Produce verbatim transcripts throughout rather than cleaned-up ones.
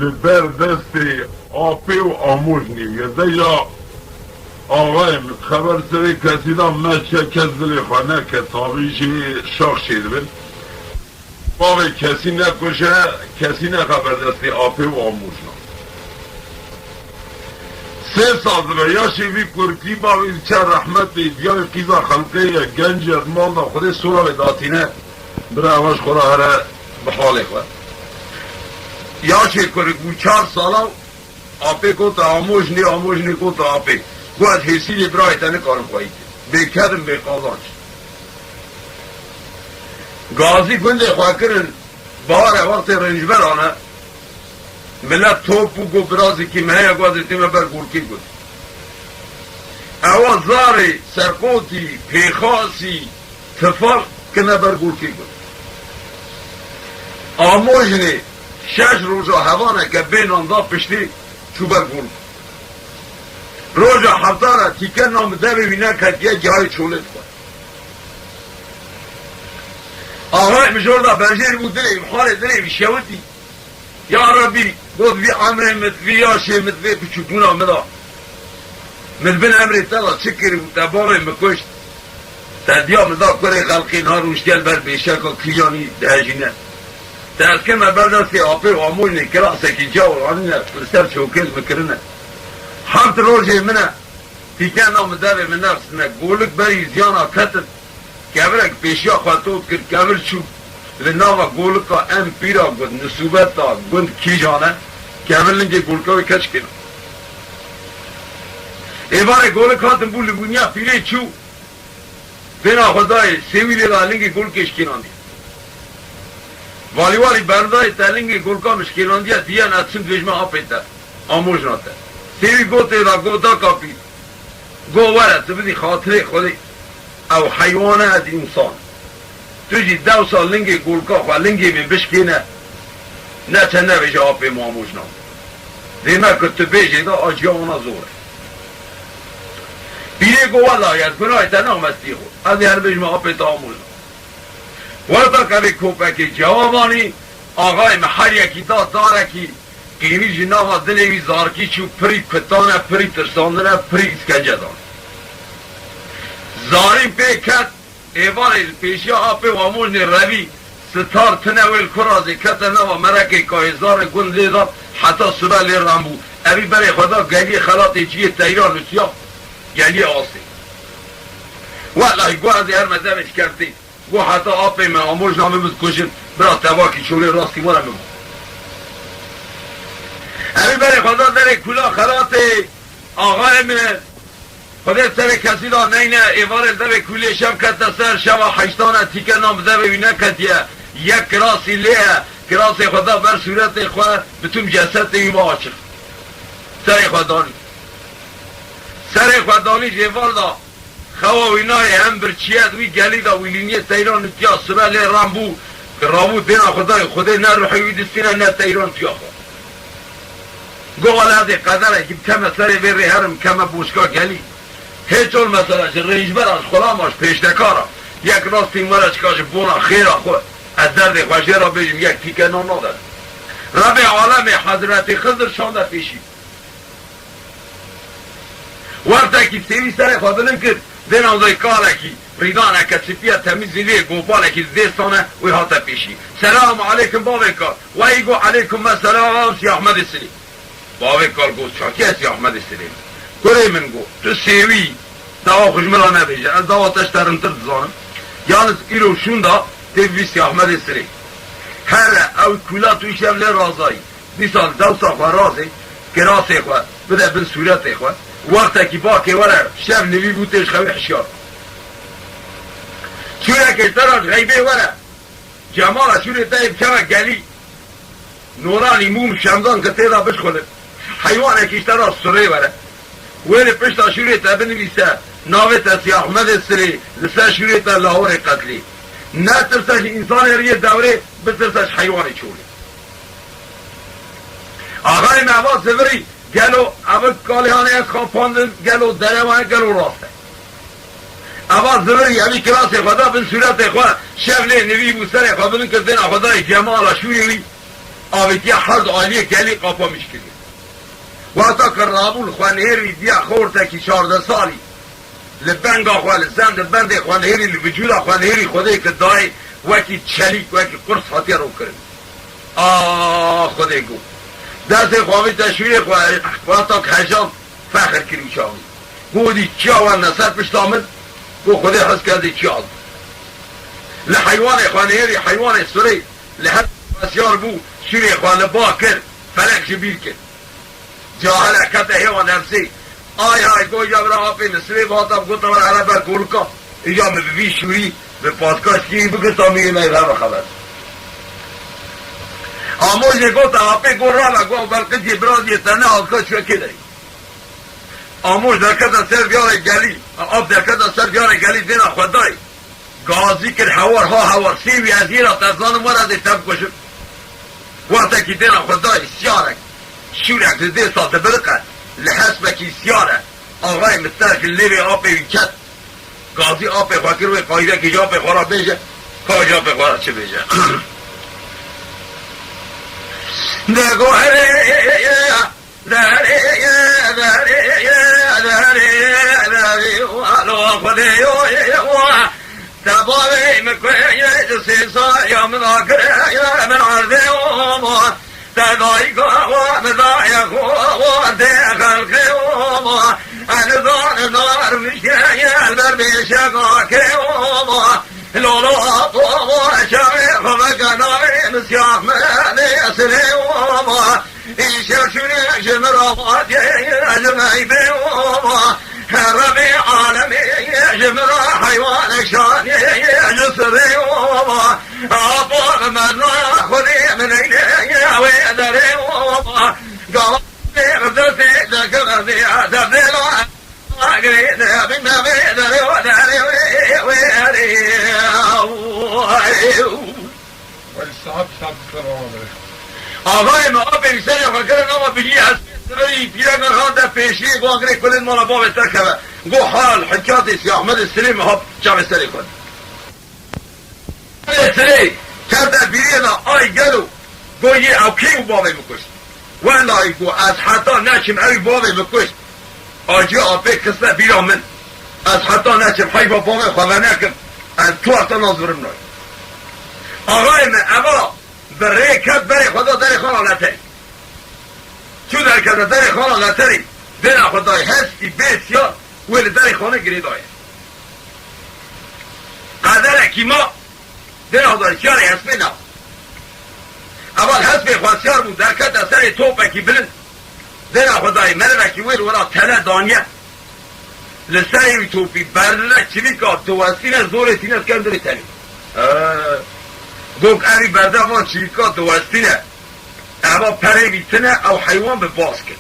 Li ber destê apê û amojnê ye. Deya axayê min xeber serê kesî da, me çe kes dilê xwe neke, tabî jî şax çêdibin. Bavê kesî nekuje, kesî nexe ber destê apê û amojna. Sê sal dibe yaşê vî kurkî bavê diçe rehmetê, diya wî qîza xelqê ye, genc e, di mal da Xwedê sora wê datîne. Bira ewa ji xwe re here bi halê xwe. Yaşê kurik bû çar sala û apê gote amojnê, amojnê gote apê. Got, ez hêsîlê birayê te nikarim xweyî. Bêked im, bêqazanc. Gazî gundê xwe kirin, bahar e, wextê rincberan e. Milet top bû, got, birazekî me heye, got, ez ê tême ber golkê, got. Ewa zarê, serqotî, pêxasî, tifaq kine ber golkê, got. Amojnê şeş roja hevaneke bê nan da piştî çû ber golk. Roja hefta re tîke nan bi devê wî neketiye cihayê çolê dixwe. Axayê min ji orda berjêr bû dilê wî, halê dilê wî şewitî. Ya Rebî, got, vî emrê min, vî yaşê min, vê biçûkbûna min da. Min bin emrê te da çi kiribû, te bavê min kuşt. Te diya min da kurê xelqê niha rûniştiye li ber bêşeka kîjanî dihejîne. Te ez kirime ber destê apê û amojnê kirasekî cewr anîne, li ser çokê li min kirine. Heft rojê min e. Tîke na min devê min nexistine, golik berî ziyana ketin. Kevirek pêşiya xwe tot kir, kevir çû. Li nava golika em pîra got, nisûbeta gund kîjan e, kevir lingê golika wê keç kir. Êvarê golik hatin bû li bûniya pîrê çû. Dêna xwe dayê, sêwî lê da lingê golikê şkênandî. Valî, valî berdayê, te lingê golika min şkênandiye, diyen ez çim dibêjime apê te, amojna te. Sêwî gotê da, got, daka pîr. Go were, tu bidî xatirê Xwedê. Ew heywan e, ez însan. Tu jî dewsa lingê golka xwe, lingê min bişkêne. Neçe nebêje apê min amojna. Dême ku tu bêjê de, aciya wana zor e. Pîrê go, wela ez gunahê te naxim stiyê xwe. Ez ê her bêjime apê te amojna. Wexta ke vê kopekê cewab anî, axayê min her yekî da darekî, qînî ji nava dilê wî zarkî çû, pirî kutane, pirî tirsandine, pirî îskence dan. Zarîn pê ket, êvarê li pêşiya apê û amojnê revî, sitar tine wê li kurazê kete nava merekê kayê zarê gund lê da, heta sibe lê rem bû. Evî berê xwe da geliyê xelatê ciyê teyran nûsiya, geliyê asê. Welahî, go ez ê herme devê şkertê. Go heta apê me, amojna min bidikujin, bira tevakî çolê rastî were min. Evî berê xwe da derê kula xelatê, axayê min, Xwedê serê kesî da neyne, êvarê devê kulê şev kete ser, şeva heştane tîke nan bi devê wî neketiye. Yek kirasî lê ye, kirasê xwe da ber sûretê xwe, bi tûm cesetê wî ma açiq. Serê xwe danî. Serê xwe danî jêval da. Xewa wî nayê, hem birçîyet wî gelî da wîlîniyê teyran tiya sibe lê rem bû, rabû dêna xwe dayê, Xwedê ne ruhê wî distîne ne teyran tiya xwe. Go wele ez ê qederekî bikeme serê vê rê herim keme boşka gelî. Hê çol mesela ji rêncbera, ji xulama, ji pêşdekara, yek rastî were çika ji bona xêra xwe, ez derdê xwe jê re bêjim, yek tîke nan nade. Rebê alemê Hezretî Xizir şande pêşî. Wextekî sêwî serê xwe bilind kir, dêna zey kalekî, rîdaneke sipî ye, temî zîliyê gopalekî dê sane wê hate pêşî. Selam aleykum bavê kal. Wayî go aleykum selam Sî Ahmedê Silê. Bavê kal got, çakî ye Sî Ahmedê Silê? Kurê min, got, tu sêwî, dawa xwe ji min re nebêje, ez dawa te ji te rintir dizanim. Yalnız îro şûnda tê bivî Sî Ahmedê Silê. Here ew kula tu îşev lê razayî. Dîsa li dewsa xwe razê, kirasê xwe bide bin sûretê xwe. Wextekî bakê were, şev nivî bû tê ji xewê hişyar. Sûrekê ji te re ji xeybê were. Cemala şûrê te yê bikeve gelî. Noranî mûm şemdan ki tê de bişxulin. Heywanekî ji te re surê were. Wê li pişta şûrê te binivîse, navê te Sî Ahmedê Silê, li ser şûrê te Lahorê qetlî. Netirse ji însanê riyê dewrê, bitirse ji heywanê çolê. Axayê me eva zivirî, gelo ev kalê hanê ez xapandin, gelo derewa ye, gelo rast e? Eva zivirî, evî kirasê xwe da bin sûretê xwe, şev lê nivî bû, serê xwe bilind kir, dêna xwe dayê Cemala şûrê wî. Avêtiya her du aliyê gelî qapamiş kiriye. Wexta ku rabû li xwenhêrî diya xortekî çardeh salî, li benga xwe, li zend û bendê xwenhêrî, li vücûda xwenhêrî Xwedê ki dayê, wekî çelîk, wekî qurs hatiye rokirin. A Xwedê got. Destê xwe avête şûrê xwe, wexta ku hejand, fexir kir û çavî. Got, dî çiya werne ser pişta min, got, Xwedê hez kir ez ê çiya. Li heywanê xwenhêrî, heywanê surê, li her pesiyar bû, şûrê xwe li ba kir, felek ji bîr kir. Cahile kete hêwa nefsê. Ay hay, got, ya bira apê min sibê bi hata, got, were here ber golika. Îja min bi vî şûrî, bi patkastkî bigirta min yê me ve xeber. Amojê got, apê got, rabe, got, belqicê bira diyê te ne alka çûye kê derê. Amoj derkete ser diyarê gelî, ap derkete ser diyarê gelî dêna xwe dayê. Gazî kir hewar ha hewar, sê wî ez yê ra te zanim were ez ê te bikujim. Wextekî dêna xwe dayê siyarek, şûrek li dêsa dibiriqe, li hespekî siyar e, axayê min ser ji lêvê apê wî ket. Gazî apê xwe kir wê qayîdekî ji apê xwe re bêje, ka ji apê xwe re çi bêje. De got, Derê, derê, derê, derê, derê, alo Xwedê yo, yo, te bavê min ku ye, di sê saliya min akire, ye min erdê omo, te dayika wa min daye xwe, wa dê xelqê omo, ez nizanim dar min şeye, ber bêşe kakê omo, lolo apo omo, çavê xwe veke navê min siyah me, lê silê omo. Îşev şûnê ji min re hatî, ji meybê oba. Rebê alemê ji min re heywanek şanê, ji sirê oba. Apa min merna Xwedê min eynê wê derê oba. Gava dê destê deke derdê, derdê la. Agirê de bin de vê derê o derê wê, wê erê. Wele saet saet dikir ama böyle. Axayê me apê wî serê xwe kirin ama bilî hespê sirî pîrek nirxande pêşiyê got agirê kulên mala bavê te keve. Got hal hikayetê Sî Ahmedê Silêmê hat çavê serê xwe. Serê sirê kevde bîrê de ay gelo. Got yê ew kê û bavê min kuşt. Wellahî got ez heta neçim ew bavê min kuşt. Acî apê kiste bîra min. Ez heta neçim heyva bavê xwe venekim. Ez tu heta nazbirim nayê. Axayê min eva bi rê ket berê xwe da derê xwe ra leterî. Çû derkete derê xwe ra leterî. Dêra xwe dayê hespî bê siyar wê li derê xanê girêdayê. Qederekî ma dêra xwe dayê siyarê hespê na. Eval hespê xwe siyar bû, derkete serê topekî bilind. Dêra xwe dayê merivekî wê li wira tele daniye. Li serê wî topî berdine çivîka diwestîne, zorê tîne dike hundirê tenê. He. Got, evî berde van çivîka diwestîne. Eva perê vî tine, ew heywan bi baz kir.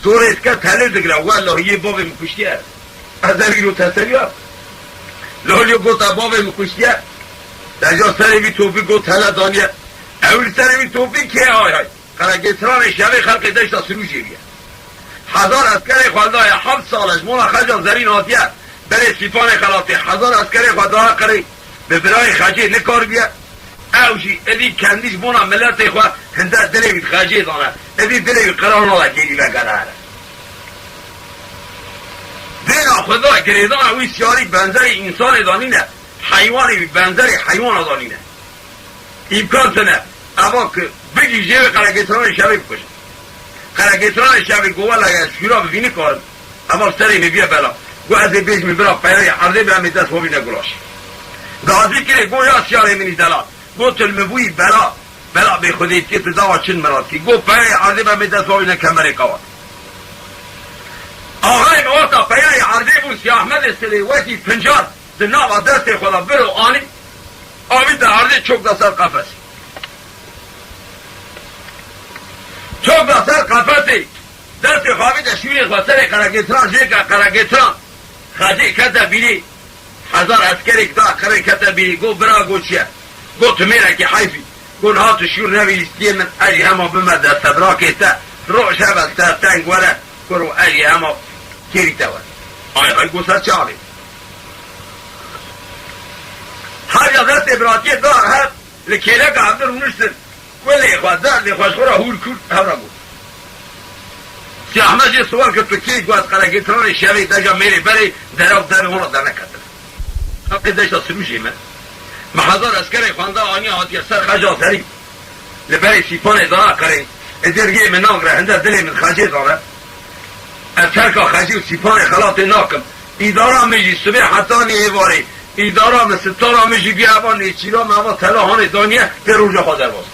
Zorê dike telê digre, wellahî yê bavê min kuştiye. Ez ê îro teselî ya. Lolî got, te bavê min kuştiye. Te ja serê vî topî got, hele daniye. Ew li serê vî topî kê hay hay. Qeregêtiranê şevê xelkê deşta Sirû jêriye. Hezar eskerê xwe daye, heft sal e, ji mala xeca zerîn hatiye. Berê Sîpanê xelatê, hezar eskerê xwe daye qirê. Bi birayê xecê nikaribiye. Ew jî êdî kendî ji bona miletê xwe hinde dilê wî xecê dane. Êdî dilê wî qira nade gêrî vegere here. Dêra xwe da girêdana wî siyarî benzerî însanê da nîne, heywanê wî benzerî heywana da nîne. Îmkan tine. Eva ki bigî jê wê qeregêtiranê şevê bikujin. Qeregêtiranê şevê got, wela ez şûra bi vî nikarim. Eva serê min biye bela. Got, ez ê bêjim bira peyayê erdê be, em ê dest bavîne gulaş. Gazî kirê, got, ya siyarê min î delal. Got, tu li min bûyî bela. Bela bê xwedêtiyê tu dawa çin mirat kî. Got, peyayê erdê be, em ê dest bavîne kemerê qewat. Axayê min wexta peyayê erdê bû, Sî Ahmedê Silê wekî pincar di nava destê xwe de bir û anî, avî te erdê çok da ser qefesê. Çok da ser qefesê, destê xwe avî te şûrê xwe serê qeregêtiran jê ke qeregêtiran. Xecê kete bîrî, hezar eskerêk da qirê kete bîrî, got, bira, got, çi ye? Got, tu mêrekî heyfî. Got, niha tu şûr nebî lîstiyê min, ez jî hema bime destebirakê te. Roj hebe ser teng were, kuro ez jî hema kêrî te were. Ay ay, got, ser çavê. Her ya destê biratiyê dar her, li kêleka hevdin rûniştin. Kulê xwe, derdê xwe ji xwe re hûr kûr hev re got. Siyahmez jê siwar kir, tu kê? Got, ez Qeregêtiranê şevê deja mêrê berê, dera û derê wan re derneketine. Heqê deşta Sirûjê me. Me hezar eskerê xwenda aniye hatiye ser Xeca Serî. Li berê Sîpanê dara qirê. Êdî riyê min nagre, hinde dilê min Xecê dane. Ez terka Xecê û Sîpanê xelatê nakim. Îdara min jî sibê heta nê êvarê. Îdara min, sitara min jî bî eva nêçîra min, eva tela hanê daniye, tê roja xwe derbas.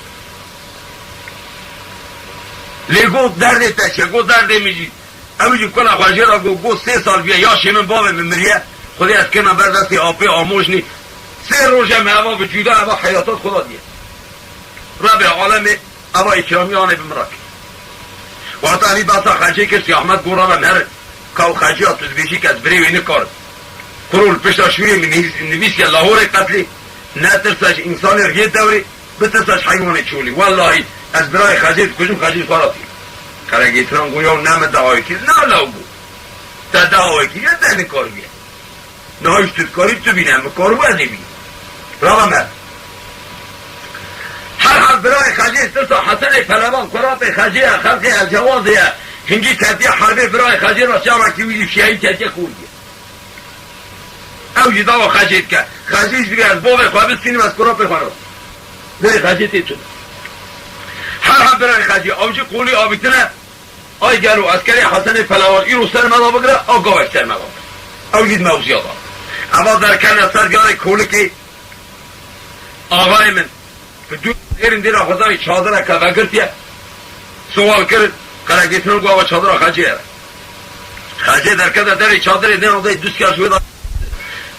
Lê got derdê te çi ye? Got derdê min jî. Ew jî kula xwe jê re got, got sê sal bûye yaşê min, bavê min miriye. Xwedê ez kirina ber destê apê amojnî. Sê roj e me eva bi cuda, eva heyata xwe da diye. Rebê alemê eva îkramî anê bi min re kir. Wexta hî behsa Xecê kir, Sî Ahmed got, rebe min herin. Ka û Xeciya tu dibêjî ke ez birê wê nikarim. Kuro li pişta şûrê min nivîs-, nivîsiye Lahorê qetlî. Netirse ji însanê riyê dewrê, bitirse ji heywanê çolî. Wellahî ez birayê Xecê dikujim, Xecê xwe re tî. Qeregêtiran got, ya ne min dawayê kir, na law bû. Te dawayê kir, ya te nikaribiye. Niha ji tu dikarî tu bîne, min karibû ez ê bînim. Rava me. Her hal birayê Xecê tirsa Hesenê Pelevan, kurapê Xecê ye, xelkê El Cewazê ye. Hingî ketiye herbê birayê Xecê re, şarekî wî jî şiyayî ketiye Kurdî. Ew jî dawa Xecê dike. Xecê jî dibê ez bavê xwe bistînim, ez kurapê xwe re. Lê Xecê tê tu. Her hal birayê Xecê, ew jî qolî avîtine. Ay gelo eskerê Hesenê Pelewan îro ser me da bigire, a gavek ser me da bigire. Ew jî di mewziya da. Eva derkevne ser diyarê kolikê axayê min. Bi dû êrin dêra Xwedayê çadireke vegirtiye. Siwal kirin, Qeregêtiran got, eva çadira Xecê ye. Xecê derkete derê çadirê, dêna dayê du siyar ji wê da.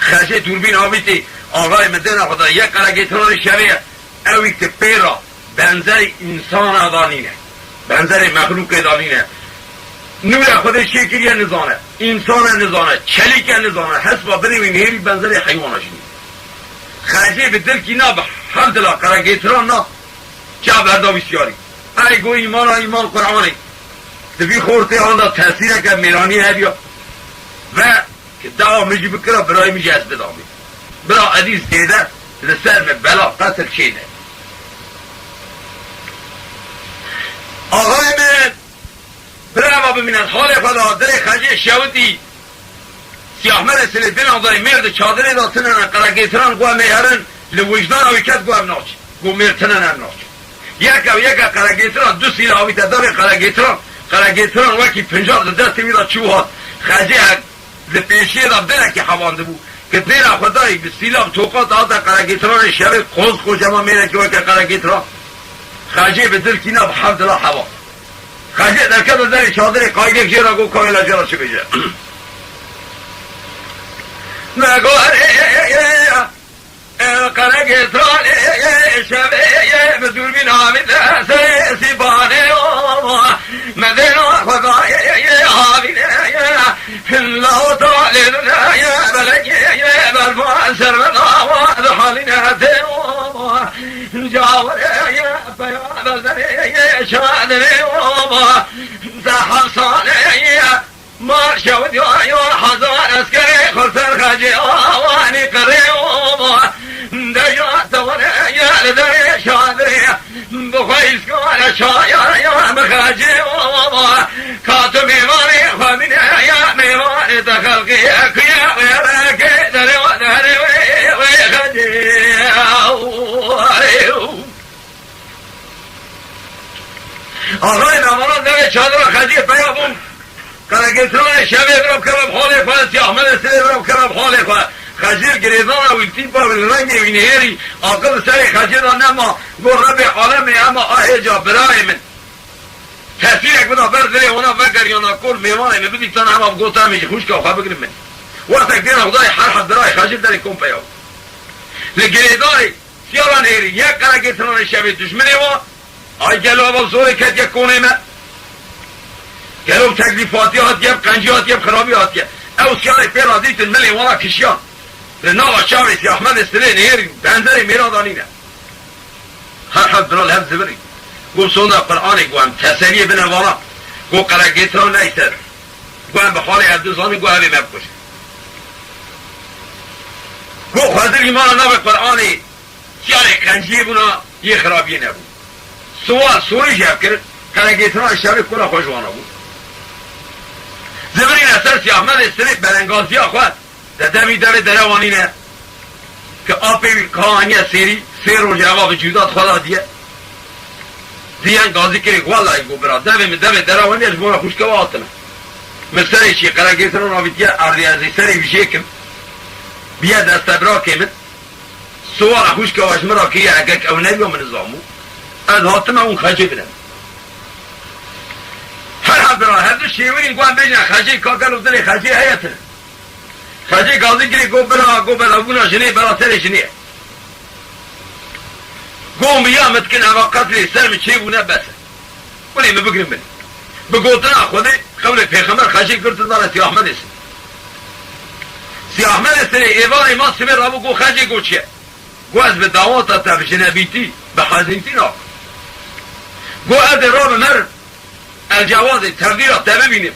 Xecê dûrbîn avîtê, axayê min dêna Xwedayê, yek Qeregêtiranê şevê ye. Ewî ki pê ra benzerê însana da nîne. Benzerê mexlûkê da nîne. Nûre Xwedê çêkiriye nizane. Însane nizane. Çelîke nizane. Hesba binê wî nihêrî benzerê heywana jî nîne. Xecê bi dilkî na, bi hevdila Qeregêtiran na, çav berda wî siyarî. Ey go îmana îman Qur'anê. Di vî xortê anda tesîreke mêranî hebiya. Ve Ki dawa min jî bikira, birayê min jî ez bidamê. Bira Edî zêde li ser min bela qetil çêne. Axayê min, birava bimîne, halê xwe da, dilê Xecê şewitî. Siyahmerê Silê dina dayê mêr di çadirê de tinene, Qeregêtiran got em ê herin, li wijdana wî ket got em naçin. Got mêr tinene em naçin. Yek ew yeke Qeregêtiran du sîla avîte derê Qeregêtiran. Qeregêtiran wekî pincar di destê wî de çû hat. Xecê Li pêşiyê de belekî hevandibû. Ki dêra Xwedayê bi sîlav toqat hate Qeregêtiranê şevê qoz qoz ema mêrekî weke Qeregêtiran. Xecê bi dilkî na bi hevdila hewa. Xecê derkete derê çadirê qayilek jê re got, kawê la jê re çi bêje. Me got, Qeregêtiranê şevê bi dûrbîn avî de serê Sîpanê o. Me dêna Xwedayê avî de Lawta lênine ye, belekê ye, berfa serve dawa dihalîne tê o. Cawerê ye, peya belderê ye, şadirê o. Zehefsane ye, ma şewit ya, ya hazar eskerê xurser Xecê awanî qirê o. Deja tewere ye, li derê şadirê. Bi xwe îskare çaya ya bi Xecê o. Ka tu mêvanê xwe bîne ya mêvanê te xelkê ye, ku ye wê reke derê wê derê wê wê Xecê. Axayê mevana derê çadira Xecê peya bûn. Qeregêtiranê şevê bira bikeve bi halê xwe, Sî Ahmedê Silê bira bikeve bi halê xwe. Xecê girêdana wî, tîpa wî, li rengê wî nihêrî, aqil li serê Xecê de nema, got, Rebê alemê, ema a hêca birayê min. Tesîrek bida ber dilê wana vegeriyana kol mêvanê min bidîtana, ema bi gota em ê ji xwişka xwe bigrin min. Wextek dêna Xwedayê her heb birayê Xecê derê kom peya bû. Li girêdarê Siyara nêrî, yek Qeregêtiranê şevê dijminê wa, ay gelo eva zorê ketiye konê me? Gelo bi teklîf hatiye hatiye, bi qencî hatiye, bi xirabî hatiye? Ew siyarê pê re dîtin milê wana kişiyan. Li nava çavê Sî Ahmedê Silê nêrî benzerê mêra da nîne. Her heb bira li hev zivirî. Got sonda Qur'anê, got em teseliyê bine wana. Got Qeregêtiran neyse. Got em bi halê hev du zanin, got ev ê me bikujin. Got xwezir îmana navê Qur'anê. Siyarê qenciyê bûna, yê xirabiyê nebû. Siwar sorî jê kirin, qeregêtina şevê kura xwe ji wana bû. Zivirîne ser Siyahmedê Silê belengaziya xwe, de devî devê derewanîne. Ke apê wî qaniye sêrî, sê roj eva bi cûda xwe da diye. Diyen gazî kirê, wellahî go bira, devê min devê derewanî ye, ji bona xwişke we hatime. Min serê çî qeregêtiran avîtiye erdê, ez ê serê wî jê kim. Biye destebrakê min. Siwara xwişke we ji min re kiriye, hegek ew nebiya min nizam bû. Ez hatime hûn xecê bidem. Her hebira, her du şêwirîn ku em bêjin xecê, ka gelo dilê xecê heye tine. Xecê gazî girê, go bira, go belavbûna jinê bela serê jinê ye. Go min ya min dikin eva qetlê ser min çêbûne bes e. Wilê min bigrin bin. Bi gotina Xwedê, qewlê pêxember xecê girtin dane Siyahmedê Silê. Siyahmedê Silê êvarê ma sibê rabû go xecê go çi ye? Go ez bi dawata te bi jinebîtî, bi hezîntî nakim. Go ez ê rabim herim. Elcewazê tevdîra te bibînim,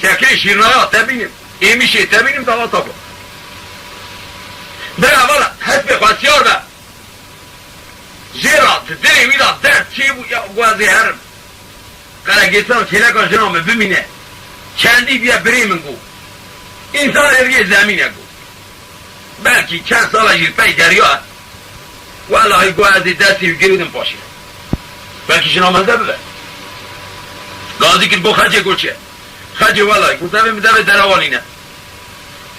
şeklê şîrnaya te bînim, êmîşê te bînim dawata xwe. Bira vala hespê xwesiyar be. Jê ra di dilê wî de derd çêbû ya ku ez ê herim. Qeregêtiran kêleka jina min bimîne. Çendî bîye birê min got. Însan êrgê zemîne got. Belkî çend sala jî pey derya, wellahî go ez ê destê wî girêdim paşê. Belkî jina min de bibe. Gazî kir go xecê go çi? Xecê wellahî go devê min devê derewanî ne.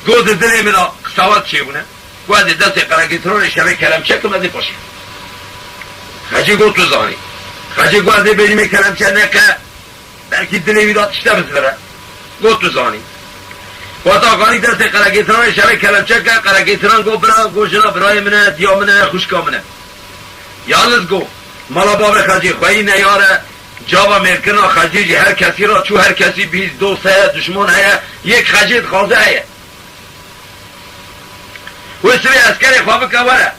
Go di dilê min de qisawet çêbûne. Go ez ê destê qeregêtiranê şevê kelemçe kim ez ê paşê. Xecê go tu zanî. Xecê go ez ê bêjimê kelemçe neke. Belkî dilê wî de tişte bizivire. Got tu zanî. Wata ganî destê qeregêtiranê şevê kelemçe ke, qeregêtiran got bira, got jina birayê min e, diya min e, xwişka min e. Yalniz got, mala bavê xecê xweyî neyar e, cava mêrkirina xecê jî her kesî ra çû, her kesî bihîst dost heye, duşman heye, yek xecê dixwaze heye. Wê sibê eskerê xwe bike were.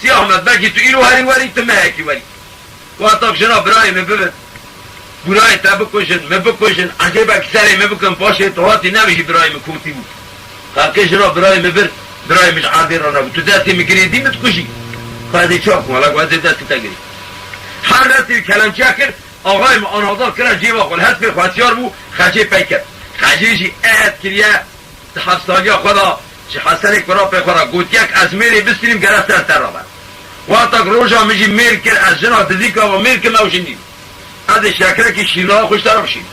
Sî Ahmed, belkî tu îro herî werî, tu mehekî werî. Wexta jina birayê min bibin. Birayê te bikujin, min bikujin, ezê belkî serê min bikin, paşê tu hatî nebijî birayê min kotî bû. Xelkê jina birayê min bir, birayê min ji erdê re nebû. Tu destê min girê dî min dikujî. Xwedê çav wala ku ez ê destê te girî. Her destê wî kelemçe kir, axayê min anadar kira cêba xwe, li hespê xwesiyar bû, xecê pey ket. Xecê jî ehet kiriye. Di hefsaliya xwe de ji Hesenê kurapê xwe re got, yek ez mêrê bistînim gere ser te re be. Wexta ku roja min jî mêr kir, ez jina dizîka ve mêr kim ew jin nî. Ez ê şekrekî şîrna xwe ji te re bişînim.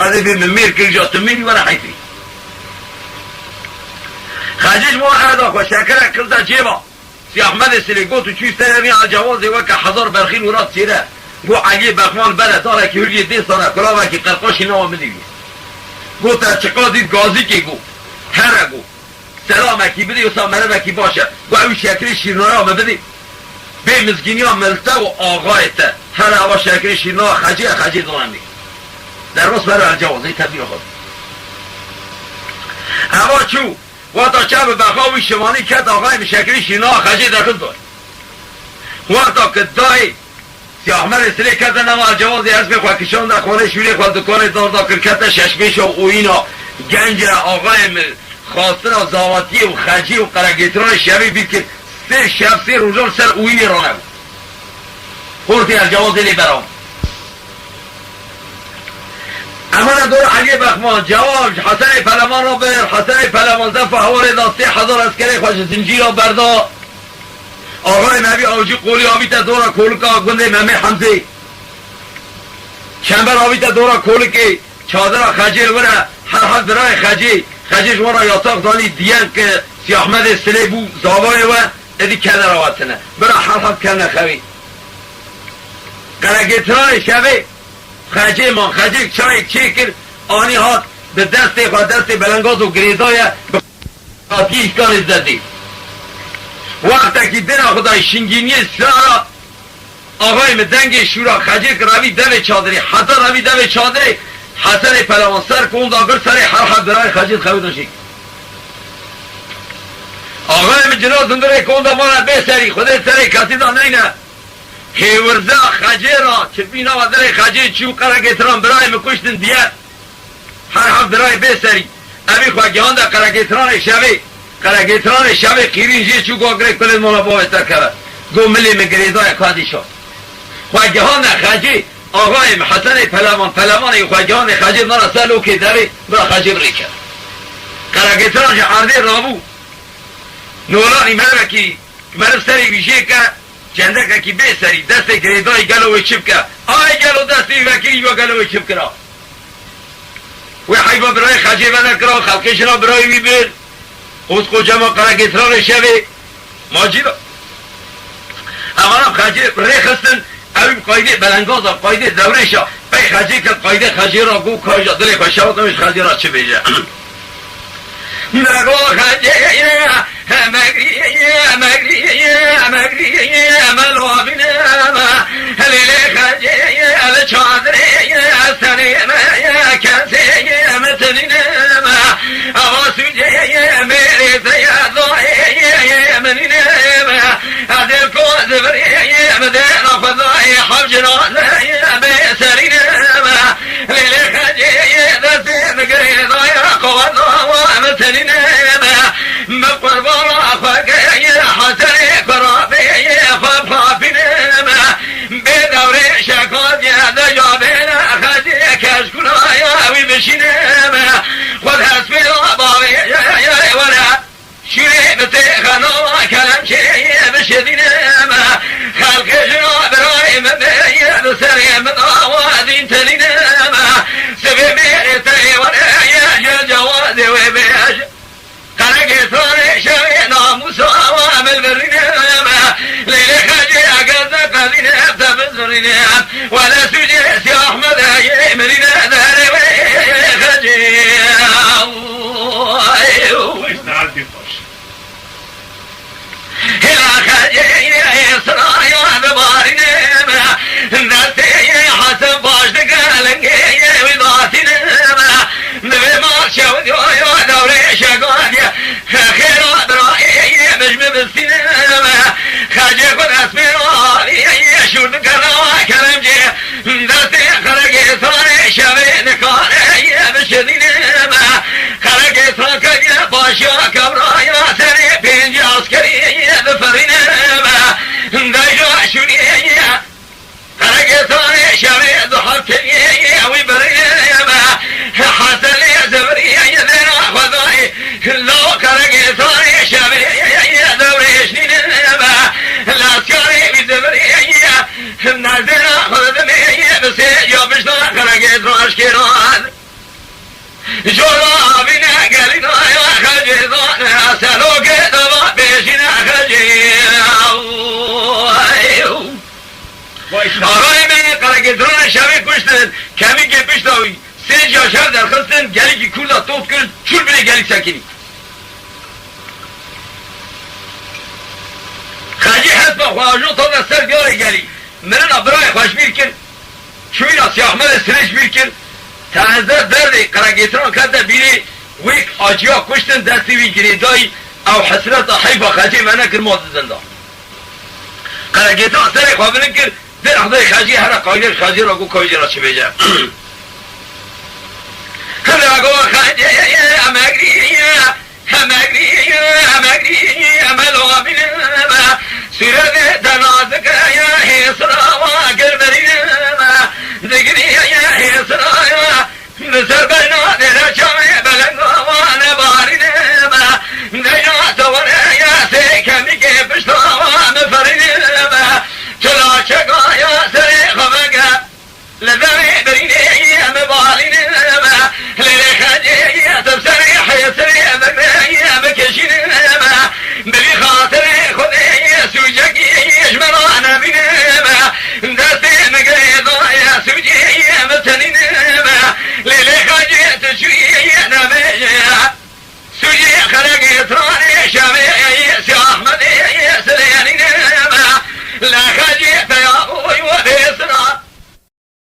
Ez ê bê min mêr kir, ja tu mêrî were heyfê. Xecê ji bo erda xwe şekerek kirde cêba. Sî Ahmedê Silê got û çû ser evîn Elcewazê weke hezar berxîn û rat çêre. Got Eliyê Bexman bere darekî huriyê dê sare kulavekî qerqaşî nawa min dî. Got te çiqa dît gazîkê got. Here got. Selamekî bidê wisa merivekî baş e. Got ew şekirê şîrnaya min bidê. Bê mizgîniya min li te û axayê te. Here eva şekirê şîrnaya xecê ye, xecê dana min. Derbas bere Elcewazê tevîra xwe. Eva çû. Wexta çav bi bexa wî şivanî ket, axayê min şekirî şîrna xecê derxist dayê. Wexta ki dayê, Sî Ahmedê Silê kete nava Elcewazê, hespê xwe kişande xanê şûrê xwe dikanê dar da kir kete şeşmêşa û oyîna. Genc e, axayê min xastina zavatiyê û xecê û qeregêtiranê şevê bîr kir. Sê şev, sê rojan ser oyînê ranebû. Xortê Elcewazê lê berav. Emana dora Eliyê Bexman, cewab ji Hesenê Peleman re bir, Hesenê Peleman defa hewarê da sê hezar eskerê xwe ji zincîra berda. Axayê Mevî Avcî qolî avîte dora kolika gundê Memê Hemzê. Çember avîte dora kolikê, çadira xecê li wir e, her heft birayê xecê, xecê ji wan re yasax danî diyen ki Sî Ahmedê Silê bû, zavayê we, êdî kene re hatine. Bira her heft kene xewê. Qeregêtiranê şevê, xecê man, xecêk çayêk çêkir, anî hat, bi destê xwe, destê belengaz û girêdaye, bi qatiyê îşkanê zedê. Wextekî dina xwe dayî şingîniyê sila ra, axayê min dengê şûra xecêk revî devê çadirê, heta revî devê çadirê, Hesenê Pelewan ser konda bir serê her heft birayê xecê xewê da jêk. Axayê min cila zindirê konda vana bê serî, Xwedê serê kesî da neyne. Hêwirza xecê ra, çipî nava dirê xecê çû, qeregêtiran birayê min kuştin diye. Her heft birayê bê serî. Evî xwe gihande qeregêtiranê şevê. Qeregêtiranê şevê qîrîn jê çû, go girê kulê mala bavê te keve. Go milê min girêdayê kadî şa. Xwe gihane Xecê, axayê min Hesenê Pelevan, Pelevanê xwe gihane Xecê, me re ser lokê derê, bira Xecê bi rê ket. Qeregêtiran ji erdê rabû. Nolanî merivekî, meriv serê wî jê ke, çendekekî bê serî, destê girêdayî gelo wê çi bike? Ay gelo destê wî vekirî, wî gelo wê çi bikira? Wê heyva birayê Xecê venekira, xelkê jina birayê wî bir. Qos qocema Qeregêtiranê şevê. Macî da. Evana Xecê rê xistin, ew bi qaydê belengaza, qaydê dewrêşa, pey Xecê ket, qaydê Xecê ra got, kaja dilê xwe şewit, ew ji Xecê ra çi bêje? Mego Xecê, Megrî, Megrî, Megrî, me lovîne me. Lêlê Xecê, li çadirê serê me, kesê me tinîne me. Ava sûcê mêrê te ye, dayê min nîne me. Ez ê ko zivirê me, dêna xwe dayê hevcina me, bê serîne me. Lêlê Xecê destê min girê daya, qeweta wa min tenîne me. Min qurbana xwe keye Hesenê kurabê xwe bixapîne me. Bê dewrê şekatiye de ya bêne Xecê, keşkûnaya wî bişîne me. Xwe dest pê da bavê ye were. Şûrê bi têxena kelemçeyê bişidîne me. Xelkê jina birayê min bê ye, bi serê min awa dîn tenîne me. Sibê mêrê te ê were ye, ji cewazê wê bêje. Qeregêtiranê şevê namûsa wa min birîne me. Lêlê Xecê eger te qedîne te bizirîne. Wele sûcê Siyah Mehmedê yê mirîne derê wê Xecê. Hêla Xecê siraya dibarîne me. Destê Hesen baş dike, lingê wî datîne me. Divê mal şew diyo yo dewrê şegadiye. Xêra birayê min ji min bistîne me. Xecê xwe destpêra şûr dike nawa keremcê. Destê Qeregêtiranê şevê nikare ye bişidîne me. Qeregêtiran kediye başiya kebraya serê pêncî eskerî bifirîne me. Deja şûrê ye. Qeregêtiranê şevê du heb teniyê wî birîne me. Hesenê zivirî ye dêna xwe dayê. Lo Qeregêtiranê şevê dewrêşnîne me. Laskarê wî zivirî ye. Nezdêna xwe dimê ye bi sê ya pişta Qeregêtiran eşkêran. Jora avîne gelîna ya Xecê zane, selokê dava pêşîne Xecê. Arayê me Qeregêtiranê şevê kuştin, kemîkê pişta wî, sê ciya şev derxistin, gelîkî Kurda tot kir, çûr binê gelî sekinî. Xecê hespa xwe ajo tade ser diyarê gelî. Mirina birayê xwe ji bîr kir. Çûyîna Siyahmedê sirê ji bîr kir. Tehnze derdê Qeregêtiran kete bîrê, wê aciya kuştin destê wî girêdayî, ew hesreta heyfa Xecê venekir ma di zindan. Qeregêtiran serê xwe bilind kir, dê rehdayê Xecê here qayîlê Xecê ra got kayîlê ra çi bêje. Hira go Xecê emegrî ye. Hemegrî, hemegrî, me lo bîne me. Sûrevê te nazik e, hêsira wa girberîne me. Digirî,